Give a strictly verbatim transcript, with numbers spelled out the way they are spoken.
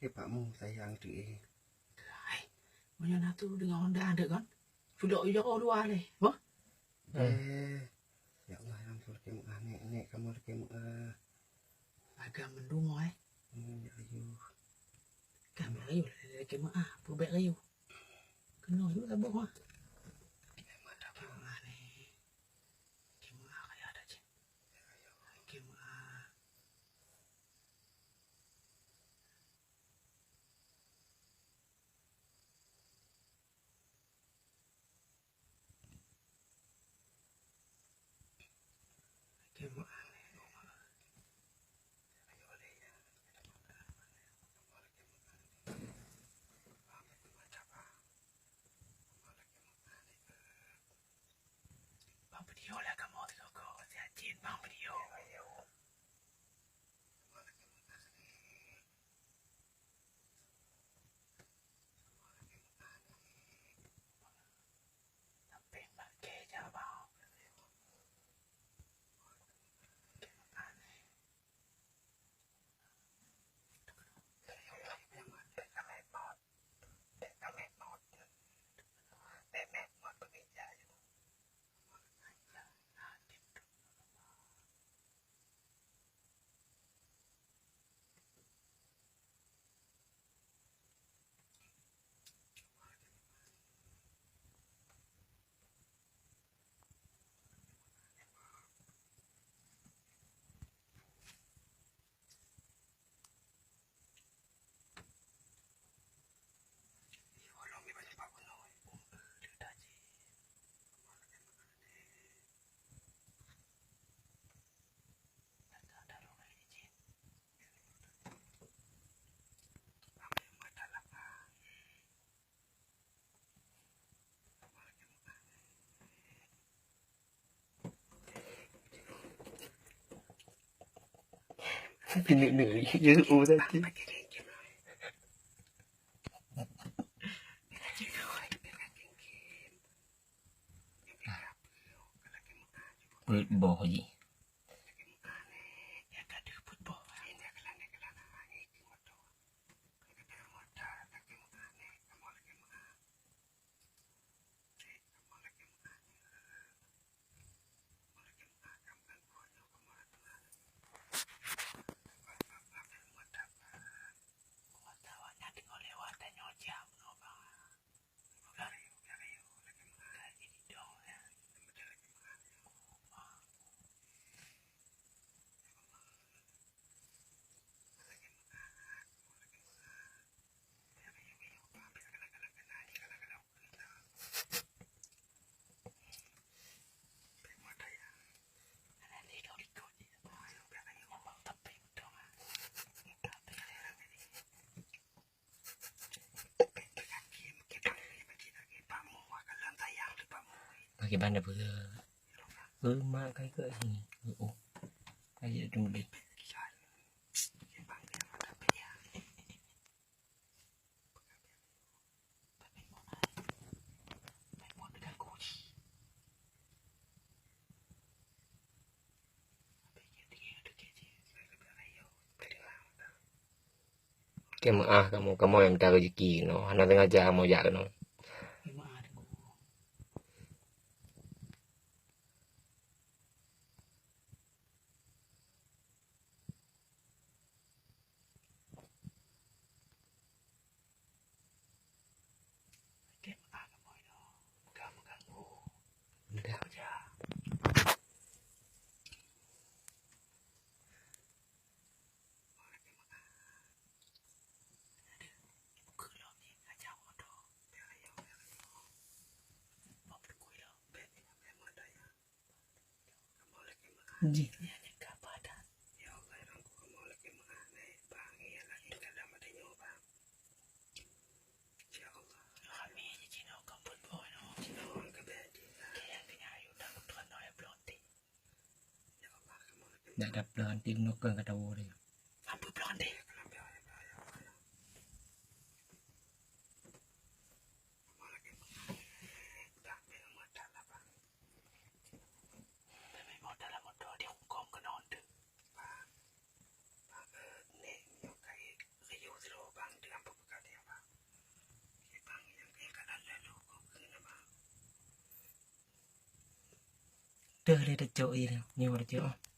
Eh, Pak Mu sayang tu eh. Hai, meunyoe na tu deungon Honda dek kan? Culok yo dua leh, bah? Eh, ya Allah, ya ampun, lakèe meu'ah, Nek, Nek, kamoe lakèe meu'ah. Agam mendung, eh. Hmm, ya Allah. Kami rayu lakèe meu'ah, peubèk rayu. Keunoe yuk saboh, ah. Lakèe meu'ah, Nek. Lakèe meu'ah, kaya ada cit. Lakèe meu'ah. Bang video lah kamoe teuka, siat cit bang video. Tapi ni, ni, ni, oh, tadi. Peuet boh jih. Bagi banda pula. Lemak kai ke sini. Oh. Ayo tunggu deh. Lakèe meu'ah kamoe, kamoe nyang mita reuzeki keunoe, hana sengaja kamoe jak keunoe. Jih. Dak dap peuleueh anti nukeueng kata woe. Ampun peuleueh anti. Deuh lé tacok ie, nyoe tacok.